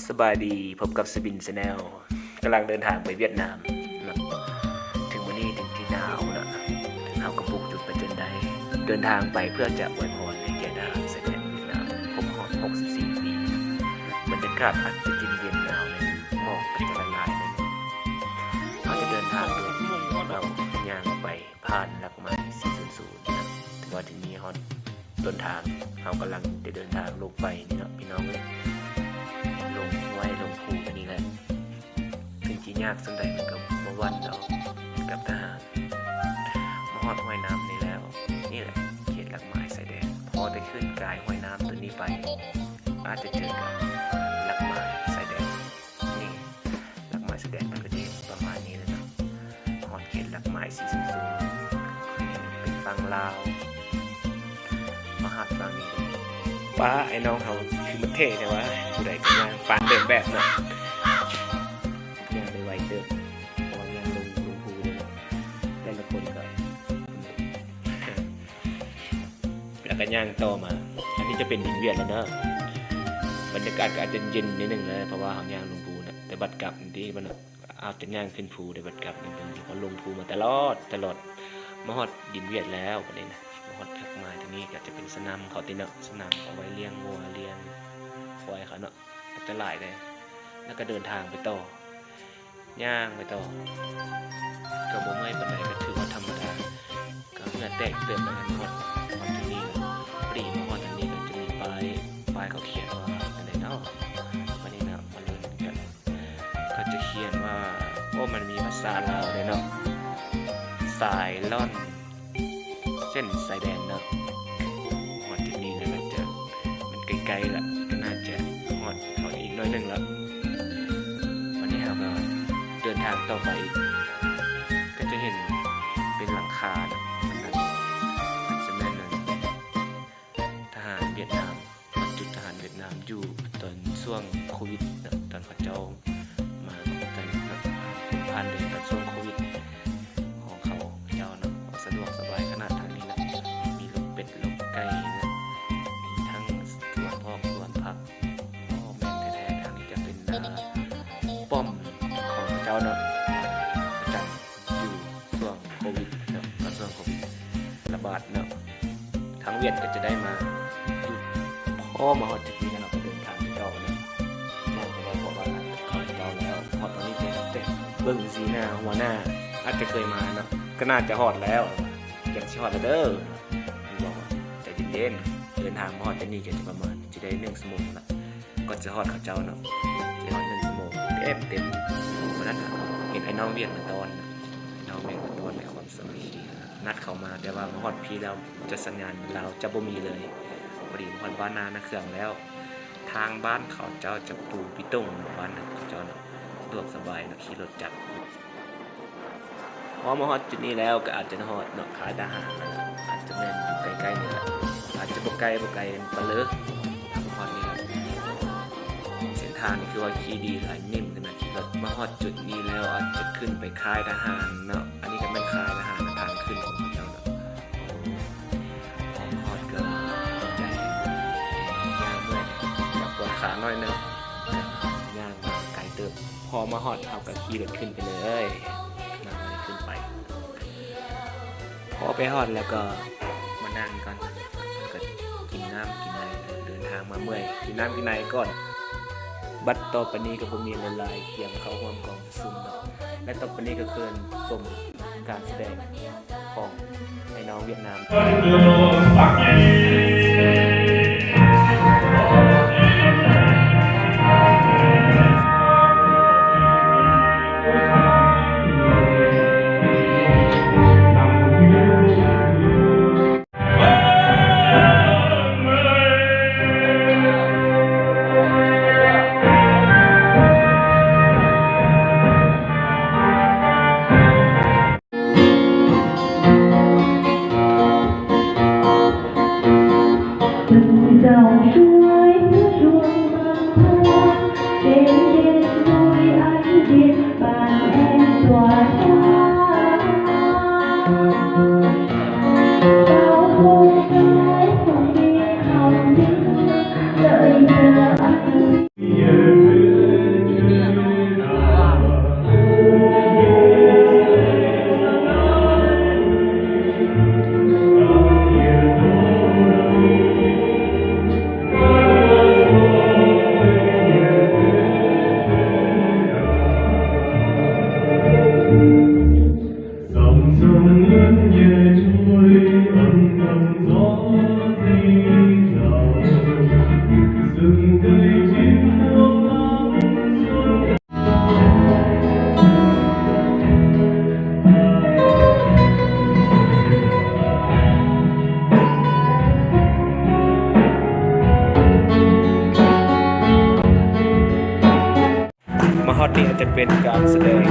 ສະບາຍດີ ພົບກັບສະບິນ Channel ກຳລັງເດີນທາງໄປຫວຽດນາມເນາະ. ເຖິງມື້ນີ້ເຖິງທີ່ໜາວເນາະ ເຮົາກໍບຸກຈຸດໄປຈົນໄດ້. ເດີນທາງໄປເພື່ອຈະອວຍພອນໃຫ້ແກ່ທະຫານຊາຍແດນຫວຽດນາມຄົບຮອບຫົກສິບສີ່ປີ. ບັນຍາກາດອາດຈະເຢັນໆ ໜາວແດ່ ໝອກກໍຈະລະລາຍແດ່. ເຮົາຈະເດີນທາງໂດຍທີ່ເຮົາຍ່າງໄປຜ່ານຫຼັກໄມ້ສີ່ສູນສູນນະ ແຕ່ວ່າທີ່ນີ້ຮອດຕົ້ນທາງ ເຮົາກຳລັງຈະເດີນທາງລົງໄປນີ້ເນາະ ພີ່ນ້ອງເອີຍ. ລົງຫ້ວຍລົງພູນີ້ແຫຼະ. ເຖິງຊິຍາກສ່ຳໃດມັນກໍບໍ່ຫວັ່ນດອກກັບທະຫານ. ມາຮອດຫ້ວຍນ້ຳນີ້ແລ້ວ. ນີ້ແຫຼະເຂດຫຼັກໄມ້ຊາຍແດນ. ພໍແຕ່ຂຶ້ນກາຍຫ້ວຍນ້ຳຕົວນີ້ໄປ ອາດຈະເຈີກັບຫຼັກໄມ້ຊາຍແດນ. ນີ້ຫຼັກໄມ້ຊາຍແດນມັນກໍຈະເຫັນປະມານນີ້ແຫຼະເນາະ. ຮອດເຂດຫຼັກໄມ້ສີ່ສູນສູນ ເປັນຝັ່ງລາວ. ມາຮອດຝັ່ງນີ້ ປ້າ ໄອ້ນ້ອງເຮົາຄືມັນເທ່ແທ້ວະ. ຜູ້ໃດກໍຍ່າງປານເດີນແບບເນາະ. ຍ່າງໄດ້ໄວເຕີບ ເພາະວ່າຍ່າງລົງ ລົງພູເດ້ເນາະ. ແຕ່ລະຄົນກໍ ແລ້ວກໍຍ່າງຕໍ່ມາ. ອັນນີ້ຈະເປັນດິນຫວຽດແລ້ວເດີ. ບັນຍາກາດກໍອາດຈະເຢັນນິດໜຶ່ງເລີຍ ເພາະວ່າເຮົາຍ່າງລົງພູນະ. ແຕ່ບັດກັບນີ້ຕິ ມັນອາດຈະຍ່າງຂຶ້ນພູໄດ້ ບັດກັບນີ້ ເພາະລົງພູມາຕະຫຼອດ ຕະຫຼອດ. ມາຮອດດິນຫວຽດແລ້ວບັດນີ້ນະ. ມາຮອດຫຼັກໄມ້ທາງນີ້ກໍຈະເປັນສະໜາມເຂົາຕິເນາະ. ສະໜາມເອົາໄວ້ລ້ຽງງົວລ້ຽງຄວາຍເຂົາເນາະ. ອາດຈະຫຼາຍເດ້. ແລ້ວກໍເດີນທາງໄປຕໍ່. ຍ່າງໄປຕໍ່ ກໍບໍ່ເມື່ອຍປານໃດ ກໍຖືວ່າທຳມະດາ. ກໍເຫື່ອແຕກເຕີບແລ້ວ ມາຮອດ ມາຮອດທີ່ນີ້ແລ້ວ. ພໍດີມາຮອດອັນນີ້ກໍຈະມີປ້າຍ ປ້າຍເຂົາຂຽນວ່າອັນໃດເນາະ. ບັດນີ້ນະ ມາເບິ່ງກັນ ເຂົາຈະຂຽນວ່າ ໂອ້ ມັນມີພາສາລາວເດ້ເນາະ. ສາຍລ່ອນ ເສັ້ນຊາຍແດນເນາະ. ຮອດຈຸດນີ້ແລ້ວ ໜ້າຈະ ມັນໃກ້ໆລະ ກໍໜ້າຈະຮອດເຂົາອີກໜ້ອຍໜຶ່ງລະ. ວັນນີ້ເຮົາກໍເດີນທາງຕໍ່ໄປອີກ ກໍຈະເຫັນເປັນຫຼັງຄານະ. ມັນອາດຈະແມ່ນທະຫານຫວຽດນາມ ຈຸດທະຫານຫວຽດນາມຢູ່ຕອນຊ່ວງໂຄວິດເນາະ ຕອນເຂົາເຈົ້າມາ ຕອນ ເນາະ ຜ່ານແດນຕອນຊ່ວງໂຄວິດຂອງເຂົາເຈົ້າເນາະ. ສະດວກສະບາຍຂະໜາດທາງນີ້ນະ ມີລູກເປັດລູກໄກ່ນະ ມີທັງສວນຜອກສວນຜັກ. ໂອ້ ແມ່ນແທ້ໆ ທາງນີ້ຈະເປັນ ອ່າ ປ້ອມຂອງເຂົາເຈົ້າເນາະ ປະຈຳຢູ່ຊ່ວງໂຄວິດເນາະ ຕອນຊ່ວງໂຄວິດລະບາດເນາະ. ທາງຫວຽດກໍຈະໄດ້ມາຢຸດ. ພໍມາຮອດຈຸດນີ້ແລ້ວ ເຮົາກໍເດີນທາງໄປຕໍ່ເນາະ. ເຮົາກໍໄດ້ເພາະວ່າເຂົາເຈົ້າແລ້ວ ຮອດຕອນນີ້ແຕ່ ແຕ່ເບິ່ງສີໜ້າຫົວໜ້າ ອາດຈະເຄີຍມາເນາະ ກໍໜ້າຈະຮອດແລ້ວ. ໃກ້ຊິຮອດແລ້ວເດີ ບອກວ່າໃຈເຢັນໆ ເດີນທາງມາຮອດຈຸດນີ້ກໍຈະປະມານ ຊິໄດ້ໜຶ່ງຊົ່ວໂມງລະ ກໍຈະຮອດເຂົາເຈົ້າເນາະ ຊິຮອດໜຶ່ງຊົ່ວໂມງເຕັມໆ. ວັນນັ້ນເຫັນໄອ້ນ້ອງຫວຽດມາຕ້ອນ ໄອ້ນ້ອງຫວຽດມາຕ້ອນ ໃນຄວາມສາມັກຄີ ນັດເຂົາມາ ແຕ່ວ່າມາຮອດພີ້ແລ້ວ ຈະສັນຍານລາວຈະບໍ່ມີເລີຍ. ພໍດີມາຮອດບ້ານນານາເຄືອງແລ້ວ ທາງບ້ານເຂົາເຈົ້າຈະປູເບຕົງເນາະ ບ້ານນາເຂົາເຈົ້າເນາະ ສະດວກສະບາຍເນາະ ຂີ່ລົດຈັກ. ພໍມາຮອດຈຸດນີ້ແລ້ວ ກໍອາດຈະຮອດເນາະ ຄ້າຍທະຫານ ອາດຈະແມ່ນຢູ່ໃກ້ໆນີ້ແຫຼະ ອາດຈະບໍ່ໄກ ບໍ່ໄກ ປະເລີ ມາຮອດນີ້ແຫຼະ. ເສັ້ນທາງນີ້ຄືວ່າຂີ່ດີຫຼາຍ ນິ້ມຂະໜາດຂີ່ລົດ. ມາຮອດຈຸດນີ້ແລ້ວ ອາດຈະຂຶ້ນໄປຄ້າຍທະຫານເນາະ. ອັນນີ້ກໍແມ່ນຄ້າຍທະຫານ ທາງຂຶ້ນຂອງເຂົາເຈົ້າເນາະ. ພໍມາຮອດກໍດີໃຈ ຍ່າງເມື່ອຍ ກໍປວດຂາໜ້ອຍໜຶ່ງ ຍ່າງມາໄກເຕີບ. ພໍມາຮອດ ເຮົາກໍຂີ່ລົດຂຶ້ນໄປເລີຍ ນັ່ງລົດຂຶ້ນໄປ. ພໍໄປຮອດແລ້ວກໍມານັ່ງກ່ອນ ກໍກິນນ້ຳກິນໄນ ເດີນທາງມາເມື່ອຍ ກິນນ້ຳກິນໄນກ່ອນ. ບັດຕໍ່ໄປນີ້ກໍບໍ່ມີອະໄລຫຼາຍ ກຽມເຂົ້າຮ່ວມກອງປະຊຸມເນາະ ແລະ ຕໍ່ໄປນີ້ກໍເຊີນຊົມການສະແດງ ຂອງໄອ້ນ້ອງຫວຽດນາມ. ນີ້ອາດຈະເປັນການສະແດງ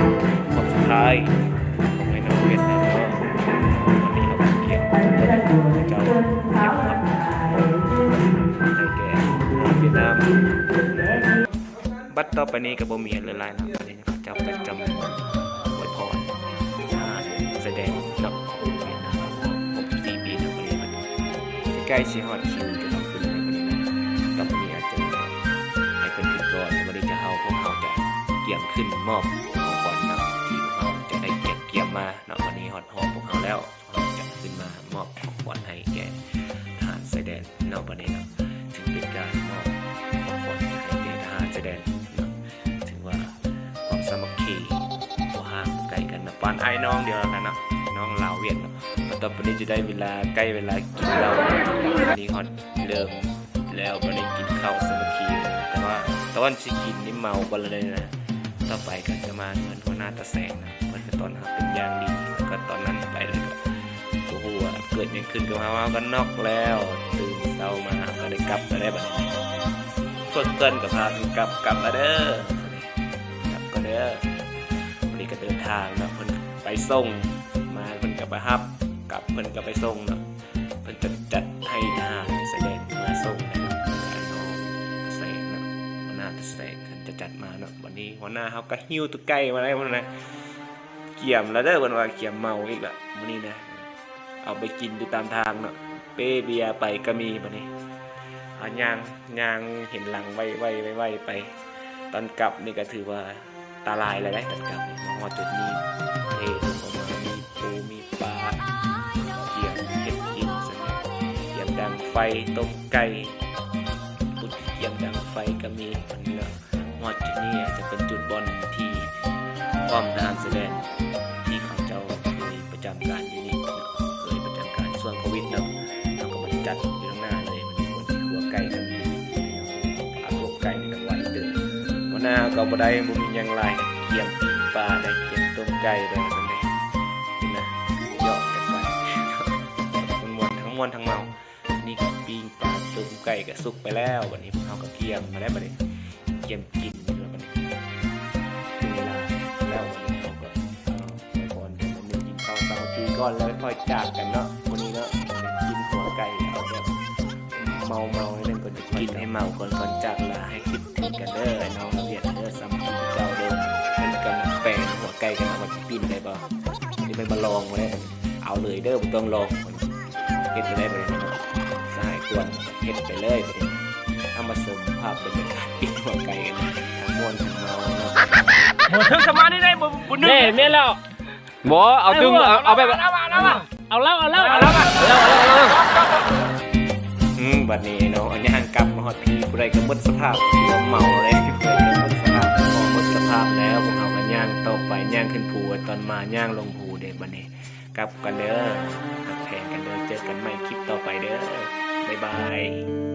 ຮອບສຸດທ້າຍຂອງໄອ້ນ້ອງຫວຽດນາມເນາະ. ຕອນນີ້ເຮົາກຳລັງກຽມເຈົ້າກຽມຮັບໃຫ້ແກ່ຫວຽດນາມ. ບັດຕໍ່ໄປນີ້ກໍບໍ່ມີຫຍັງຫຼາຍໆເນາະ, ອັນນີ້ເຂົາເຈົ້າກໍຈະອວຍພອນທະຫານຊາຍແດນເນາະ ຂອງຫວຽດນາມ ຄົບຫົກສິບສີ່ປີເນາະ. ບັດນີ້ໃກ້ຊິຮອດຄິວທີ່ເຮົາຂຶ້ນໃນບັດນີ້ເນາະ, ຕໍ່ໄປນີ້ອາດຈະໃຫ້ເພິ່ນຂຶ້ນກ່ອນ, ບັດນີ້ຈະເຮົາ ພວກເຮົາຈະກຽມຂຶ້ນມອບຂອງຂວັນນຳທີ່ພວກເຮົາຈະໄດ້ກຽມ ກຽມມາເນາະ. ບັດນີ້ຮອດຮອບພວກເຮົາແລ້ວ, ເຮົາຈະຂຶ້ນມາມອບຂອງຂວັນໃຫ້ແກ່ທະຫານຊາຍແດນເນາະ. ບັດນີ້ເນາະ ຖືເປັນການມອບຂອງຂວັນໃຫ້ແກ່ທະຫານຊາຍແດນເນາະ, ຖືວ່າຄວາມສາມັກຄີບໍ່ຫ່າງບໍ່ໄກກັນເນາະ, ປານອ້າຍນ້ອງດຽວກັນເນາະ, ນ້ອງລາວຫວຽດເນາະ. ບັດຕໍ່ໄປນີ້ຈະໄດ້ເວລາ ໃກ້ເວລາກິນເຫຼົ້າ, ນີ້ຮອດເລີ່ມ ແລ້ວບໍ່ໄດ້ກິນເຂົ້າສາມັກຄີ, ແຕ່ວ່າຕອນຊິກິນນີ້ເມົາເບິດແລ້ວເດ້ນະ. ຕໍ່ໄປກໍຈະມາເຮືອນຫົວໜ້າຕາແສງນະ, ເພິ່ນກໍຕ້ອນຮັບເປັນຢ່າງດີ. ແລ້ວກໍຕອນນັ້ນໄປແລ້ວກໍບໍ່ຮູ້ວ່າເກີດຫຍັງຂຶ້ນກັບເຮົາ, ເຮົາກໍນັອກແລ້ວ, ຕື່ນເຊົ້າມາເຮົາກໍໄດ້ກັບແລ້ວເດ້ບັດນີ້. ພວກເພື່ອນກໍພາກັນກັບ ກັບແລ້ວເດີ, ກັບກ່ອນເດີ. ບັດນີ້ກໍເດີນທາງເນາະ, ເພິ່ນໄປສົ່ງມາ ເພິ່ນກໍໄປຮັບ, ກັບເພິ່ນກໍໄປສົ່ງເນາະ. ເພິ່ນຈະຈັດໃຫ້ທະຫານຊາຍແດນມາສົ່ງນະ, ແລ້ວກໍນ້ອງຕາແສງນະ, ຫົວໜ້າຕາແສງເພິ່ນຈະຈັດມາເນາະ. ບັດນີ້ຫົວໜ້າເຮົາກໍຫິ້ວຕົວໄກ່ມາໄດ້ພຸ້ນນະ, ກຽມແລ້ວເດີ, ເພິ່ນວ່າກຽມເມົາອີກລະມື້ນີ້ນະ, ເອົາໄປກິນຢູ່ຕາມທາງເນາະ, ເປ້ເບຍໄປກໍມີ. ບັດນີ້ເຮົາຍ່າງ ຍ່າງເຫັນຫຼັງໄວໆໄວໆໄປ, ຕອນກັບນີ້ກໍຖືວ່າຕາລາຍແລ້ວເດ້. ຕອນກັບນີ້ມາຮອດຈຸດນີ້ ເທລົງອອກມາ ມີປູມີ ປາ ກຽມເຮັດກິນຊັ້ນແຫຼະ, ກຽມດັງໄຟ ຕົ້ມໄກ່ ຜູ້ກຽມດັງໄຟກໍມີ. ອັນນີ້ນະ ຮອດຈຸດນີ້ອາດຈະເປັນຈຸດບ່ອນທີ່ປ້ອມທະຫານຊາຍແດນ ທີ່ເຂົາເຈົ້າເຄີຍປະຈຳການຢູ່ນີ້ເນາະ, ເຄີຍປະຈຳການຊ່ວງໂຄວິດເນາະ. ເຮົາກໍມາຈັດຢູ່ຂ້າງໜ້າເລີຍ, ມັນມີຄົນຊິຂົ້ວໄກ່ກໍມີ, ອາ ພວກໄກ່ນີ້ກໍໄວເຕີບ. ຫົວໜ້າເຮົາກໍບໍ່ໄດ້ ບໍ່ມີຫຍັງຫຼາຍ, ກຽມປີ້ງປາໄດ້ ກຽມຕົ້ມໄກ່ໄດ້ ວ່າຊັ້ນເດ້. ນີ້ນະ ເຍາະກັນໄປ ມ່ວນໆ ທັງມ່ວນທັງເມົາ. ນີ້ກໍປີ້ງປາ ຕົ້ມໄກ່ກໍສຸກໄປແລ້ວ, ບັດນີ້ພວກເຮົາກໍກຽມມາແລ້ວ, ບັດນີ້ກຽມກິນແລ້ວ. ບັດນີ້ເຖິງເວລາແລ້ວ, ບັດນີ້ເຮົາກໍ ເອີ ໄປກ່ອນກັນ ກິນເຂົ້າສາມັກຄີກ່ອນ ແລ້ວຄ່ອຍຈາກກັນເນາະ. ມື້ນີ້ເນາະ ກິນຫົວໄກ່ ເອົາແບບເມົາໆ ໜ້ອຍໜຶ່ງກ່ອນ, ກິນໃຫ້ເມົາກ່ອນ ກ່ອນຈາກລາ ໃຫ້ຄິດເຖິງກັນເດີ ໄອ້ນ້ອງລາວຫວຽດເດີ. ສາມັກຄີຄືເກົ່າເດີ. ເພິ່ນກໍມາແປງຫົວໄກ່ກັນເນາະ ວ່າຊິປີ້ງໄດ້ບໍ່, ນີ້ເພິ່ນມາລອງບໍ່ໄດ້. ເອົາເລີຍເດີ ບໍ່ຕ້ອງລອງ. ເຮັດໄປໄດ້ບໍ່ໄດ້ເນາະ ສະຫາຍກວນ ເຮັດໄປເລີຍ. ບັດນີ້ເຮົາມາຊົມພາບບັນຍາກາດປີ້ງຫົວໄກ່ກັນ ທັງມ່ວນທັງເມົາເນາະ. ບໍ່ເຖິງສະມານີ້ໄດ້ ບໍ່ ບໍ່ໜຶ່ງ ເດ້ ແມ່ນແລ້ວ. ບໍ່ ເອົາຕຶງ ເອົາ ເອົາແບບ ເອົາເຫຼົ້າ ເອົາເຫຼົ້າ ເອົາເຫຼົ້າ ເອົາເຫຼົ້າ ເອົາເຫຼົ້າ. ອືມ ບັດນີ້ເນາະ ຍ່າງກັບມາຮອດພີ້ ຜູ້ໃດກໍໝົດສະພາບ ຖືວ່າເມົາເລີຍ ຜູ້ໃດກໍໝົດສະພາບ. ພໍໝົດສະພາບແລ້ວ ພວກເຮົາກໍຍ່າງຕໍ່ໄປ ຍ່າງຂຶ້ນພູ. ຕອນມາຍ່າງລົງພູເດ້ ບັດນີ້ ກັບກັນເດີ ຮັກແພງກັນເດີ ເຈີກັນໃໝ່ຄລິບຕໍ່ໄປເດີ ບາຍບາຍ.